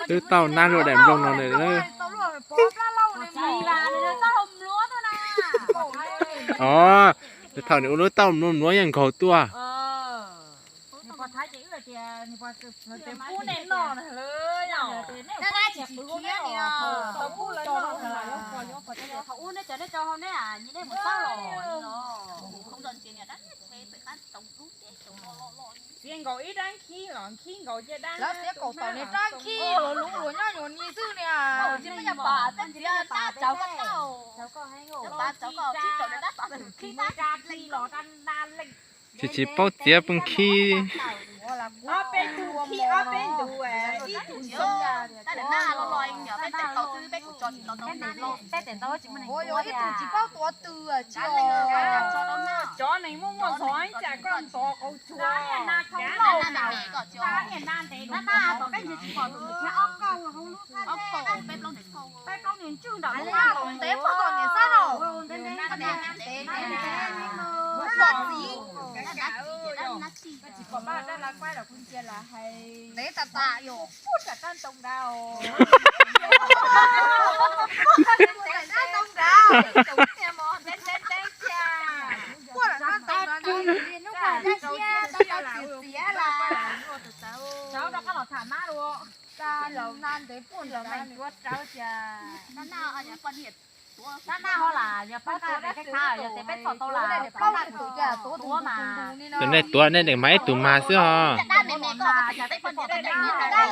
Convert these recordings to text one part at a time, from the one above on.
Twb tau nab luaj daim nplooj no na. Os, thaum nws ua lub tauj mluav mluav yeej nkaug tuaj. Txiav nkaus ib rab khib los khib nkaus cia dab. Lawv txiav kaum tom niag rab khib los luv luas nyob nyuag ni xwb niag. Tsis paub txiav pw khib. Ob peb tug khib ob peb tus, ib tug xyoo. Ua ib tug tsis paub tuav tw tsis. Cov neeg muaj muaj xov ib tsam koj ntov qauv tsuag. Ntev tas tas yus puag rau rab ntoo nrad. Rab ntoo nrad. Puag rau rab ntoo nrad, hnub koj yaj siab tau tau txiav txiav las. Rau koj los tham nab dua. Cas na ntev puag rau neeg tuav rawv tias. Rab naj ho las, yog pab tuav dab khav, yog tias peb txhom tau las, paub tus cas tuav tus mas. Tus nej tuav nej deem mas ib tug mag xwb ho. Dab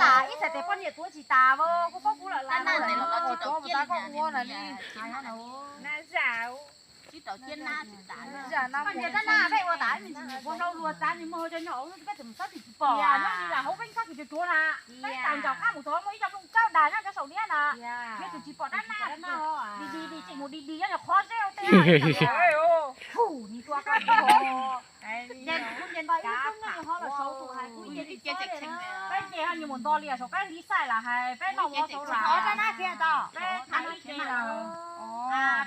las ib txhais tes poj niam tuav tsis tas, kuv paub kuv lawm las. Tuav tas koj ua na li. Poj niam rab naj peb ua tas me ntsis ua hlau luag tas, nws muag hau cov nyuag hauv peb tseem txhob tsis pom. Nyob li lam hauv peb txhob tsis tsuav na. Peb tas ncaum qab mus tod muaj ib co plooj tsawb dag nyob cov saum niab na. Yog tus tsis pom rab naj, di di di tseem mus di di nyob qhov zeb ua teb. Hu, nws tua koj. Nce nto ib lub neej ho los saud tus hais kuv nce tib teb. Peb nce ho nws mus nto li saum peb li xaij lam hais peb noj ua saud lam. Peb thab ib ce lawm.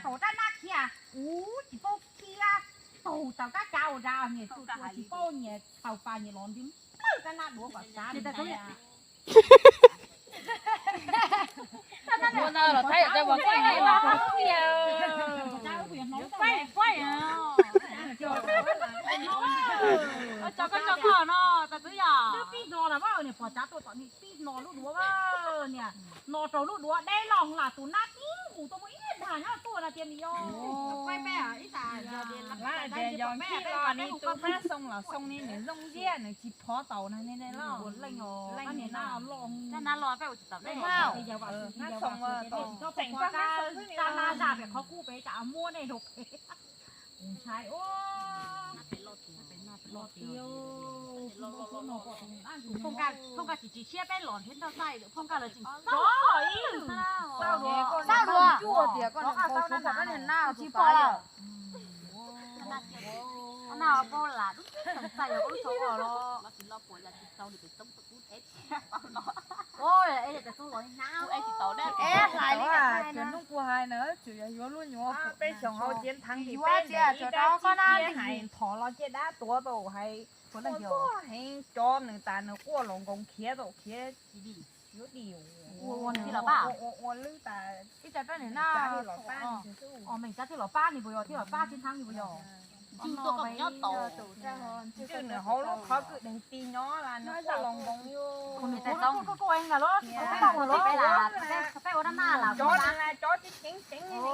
Thaum rab naj khiav, kuv tsis paub khiav, taug tau kab cav ua nrad, nyias tsuj tsuas tsis paub, nyias taug pas nyias los nti plawg rab naj duav kom xav li ntawd. Ua no los thaib cov ua koj heev los. Cov koj cov koj no tas twb yog pib no las, niam pog cav tuaj tom niam pib no lub duav, niam no raug lub duav deb los lam tus nab tib nqus tuaj muaj ib dag nyob tuaj no tias nws yog. Yog nkhib los nws tus nab xoo los xoo ni nws zoo ziab nws tsis phov taus na ne los. Leej os, leej na los peb ua tsis tau ne. Nab xoo, tseem koj nab xoo xwb ni, rab nab zaj pem qhov kub pem tsam muab nej rau pem. Ntshai ua. Phoj Nkaj tsis tsis siab peb los thiab nrog xav, Phoj Nkaj lawv tseem xav los ib xab dua. Xav dua. Tsis pom lawm. Naj pab lam dub xeev xav yog lub tshauv los. Hnub kuv hais na, tsuas yog yuav lub nyuam peb xyoo hauv ciav ntheev li peb ntawd ib rab tsib hais thov los cia dab tuav tau hais, tuav tuaj heev cov nws tas nws quaj los nkoos khiav tau khiav yuav dim ua lwb tas ib co peb nws na, meem cab thiaj los pab nws puas yog, thiaj los pab tsis ntheev nws puas yog. Nws hauv lub qhov kwj deg ti nyob las nws quaj los nkoos li. Cov no las cov tseem ceev ceev li.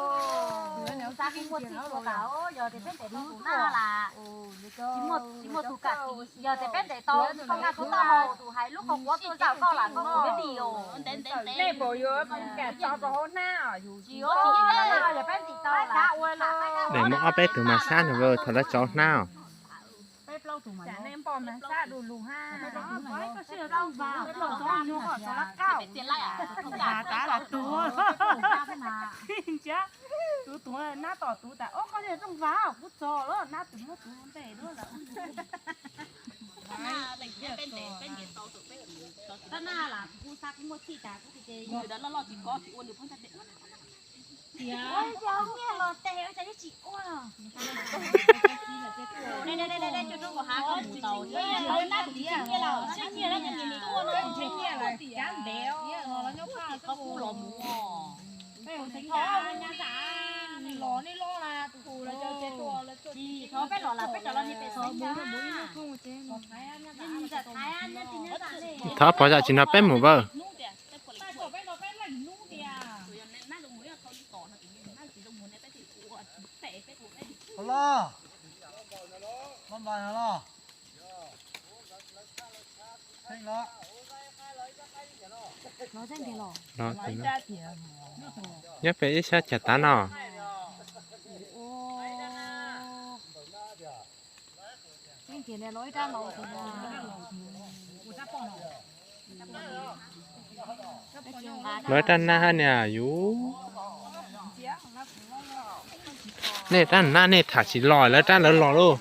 Yog tias peb ntes tau tus naj las, tsis muaj tus kam tis, yog tias peb ntes tau tus Phoj Nkaj tub tau tus hais lub qhov quav tuaj zaj koj lam koj puas yuav dim os. Nej puas yuav Phoj Nkaj tso rau hauv hnab os yus? Tsis yuav, tsis yuav, yog peb ntes tau las. Muaj ob peb tus mas sab no thaum lawv tso hnab os. Peb plaub tus mas nej npoj mas sab du lug hab. Tus tus nab tom tus tas ob koj yog rooj vag kuv txog lawm, nab tus muab tus ntej lawm. Tab naj las kuv xav kuv muaj txij tas kuv ces yog loj loj tsis kov tsis ua nws phob ntag. Tias nyiaj los tes ua cas yeej tsis ua. Cov roob Kaus Hav koj mus tau nab tus tsis nyiaj lawm, tsis nyiaj lawm, nyiaj lawm cab ntev os. Qhov kub los mus os. Los nej los las tus tus lawv cov ces tua lawv tsis thov peb los las peb cov los niag pem xov mus. Thov pom zam tsis nrog peb mus vawj. Los, los npas no los. Nyob pem ib sab cag tav no. Lawv rab nab hab niag yus. Nej rab nab nej tham tsis los, lawv rab lawv los lauj.